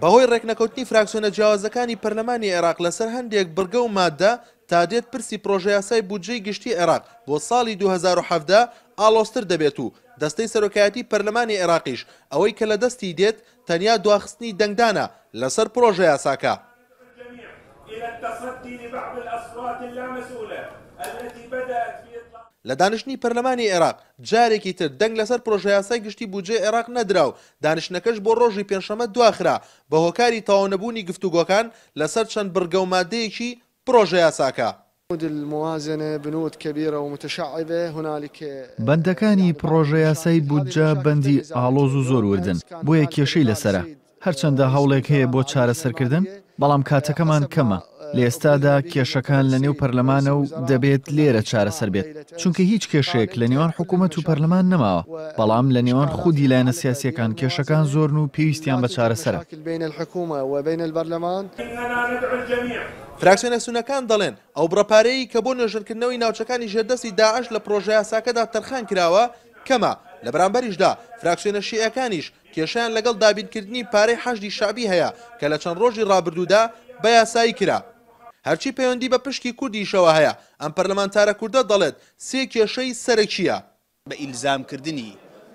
بەهۆی ڕێکنەکەوتنی فراکسیۆنە جیاوازەکانی پەرلەمانی عێراق لەسەر هەندێک بڕگە و ماددە، تا دێت پرسی پڕۆژەیاسای بودجەی گشتی عێراق بۆ ساڵی 2017 ئاڵۆزتر دەبێت و دەستەی سەرۆکایەتی پەرلەمانی عێراقیش ئەوەی کە لە دەستی دێت تەنیا دواخستنی دەنگدانە لەسەر پڕۆژەیاساکە. لە دانیشتنی پەرلەمانی عێراق جارێکی تر دەنگ لەسەر پرۆژەیاسای گشتی بودجەی عێراق نەدرا و دانیشتنەکەش بۆ ڕۆژی پێنجشەممە دواخرا بەهۆکاری تەواونەبوونی گفتوگۆکان لەسەر چەند بڕگە و مادەیەکی پرۆژەیاساکە. بەندەکانی پڕۆژەیاسای بودجە بەندی ئاڵۆز و زۆر وردن، بۆیە کێشەی لەسەرە. هەرچەندە هەوڵێک هەیە بۆ چارەسەرکردن، بەڵام کاتەکەمان کەمە، لە ئێستادا کێشەکان لە نێو پەرلەمانە و دەبێت لێرە چارەسەر بێت، چونکە هیچ کێشەیەک لە نێوان حکوومەت و پەرلەمان نەماوە، بەڵام لە نێوان خودی لایەنە سیاسییەکان کێشەکان زۆرن و پێویستیان بە چارەسەرە. فراکسیۆنە سوننەکان دەڵێن، ئەو بڕە پارەیەی کە بۆ نۆژەنکردنەوەی ناوچەکانی ژێردەستی داعش لە پڕۆژەیاساکەدا تەرخان کراوە، کەمە، لە بەرامبەریشدا فراکسیۆنە شیعەکانیش کێشەیان لەگەڵ دابینکردنی پارەی حەشدی شەعبی هەیە کە لە چەند ڕۆژی ڕابردوودا بە یاسایی کرا. هەرچی پەیوەندی بە پشکی کوردیشەوە هەیە، ئەم پەرلەمانتارە کوردە دەڵێت، سێ کێشەی سەرەکییە. بە ئیلزام کردنی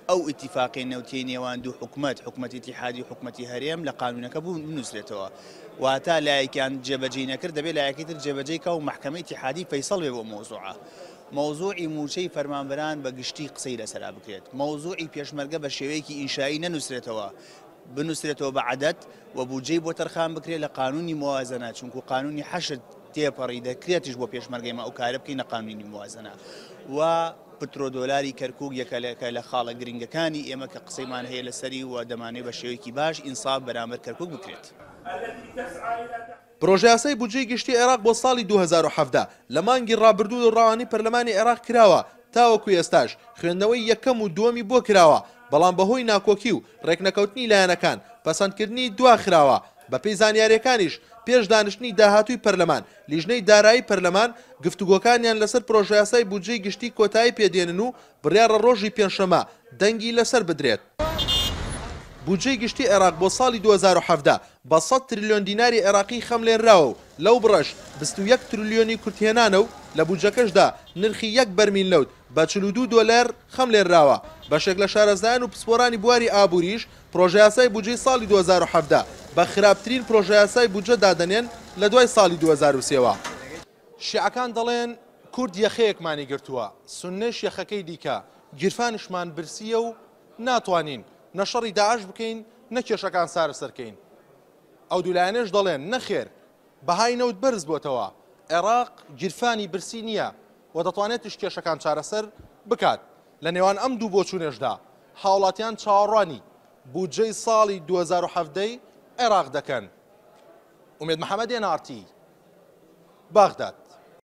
ئەو ئیتیفاقی نەوتیەی نێوان دوو حکومەت، حکومەتی ئیتیحادی و حکومەتی هەرێم لە قانوونەکە بنووسرێتەوە. واتە لایەکیان جێبەجێی نەکرد دەبێ لایەکەی تر جێبەجێی کا و مەحکەمەی ئیتیحادی فەیسەڵ بێ بۆ مەوزوعە. مەوزوعی مووچەی فەرمانبەران بە گشتی قسەی لەسەرا بکرێت. مەوزوعی پێشمەرگە بە شێوەیەکی ئینشایی نەنووسرێتەوە، بنووسرێتەوە بە عەدەد و بودجەی بۆ تەرخان بکرێت لە قانوونی موازەنە، چونکوو قانوونی حەشد تێپەڕی دەکرێتیش بۆ پێشمەرگە ئێمە ئەو کارە بکەین لە قانوونی موازەنە و پترۆدۆلاری کەرکووک یەکەلەکە لە خاڵە گرنگەکانی ئێمە کە قسەیمان هەیە لەسەری و دەمانەوێت بە شێوەیەکی باش ئینساف بەرامبەر کەرکووک بکرێت. پرۆژەیاسای بودجەی گشتی عێراق بۆ ساڵی 2017 لە مانگی ڕابردوو ڕەوانەی پەرلەمانی عێراق کراوە، تاوەکو ئێستاش خوێندنەوەی یەکەم و دووەمی بۆ کراوە، بەڵام بەهۆی ناکۆکی و ڕێکنەکەوتنی لایەنەکان پەسەندکردنی دواخراوە، بەپێی زانیارییەکانیش پێش دانیشتنی داهاتووی پەرلەمان، لیژنەی دارایی پەرلەمان گفتوگۆکانیان لەسەر پرۆژەیاسای بودجەی گشتی کۆتایی پێدێنن و بڕیاڕە ڕۆژی پێنجشەممە دەنگی لەسەر بدرێت. بودجەی گشتی عێراق بۆ ساڵی 2017 بە سەد ترلیۆن دیناری عێراقی خەملێنراوە و لەو بڕەش 21 ترلیۆنی کورتهێنانە و لە بودجەکەشدا نرخی یەک بەرمیل نەوت بە 42 دۆلار خەملێنراوە. بەشێک لە شارەزایان و پسپۆرانی بواری ئابووریش پرۆژەیاسای بودجەی ساڵی 2017 بە خراپترین پرۆژەیاسای بودجە دادەنێن لە دوای ساڵی 2003 وە. شیعەکان دەڵێن کورد یەخەیەکمانی گرتووە، سوننەش یەخەکەی دیکە، گیرفانیشمان برسییە و ناتوانین نە شەڕی داعش بکەین نە کێشەکان سارەسەر کەین. ئەو دوو لایەنەش دەڵێن نەخێر بەهای نەوت بەرز بۆتەوە، عێراق گیرفانی برسی نییە و دەتوانێتیش کێشەکان چارەسەر بکات. لە نێوان ئەم دوو بۆچوونەشدا هاوڵاتیان چاوەڕوانی بودجەی ساڵی 2017 ی عێراق دەکەن. ئومێد محەمەد، ئێن ئاڕ تی، بەغداد.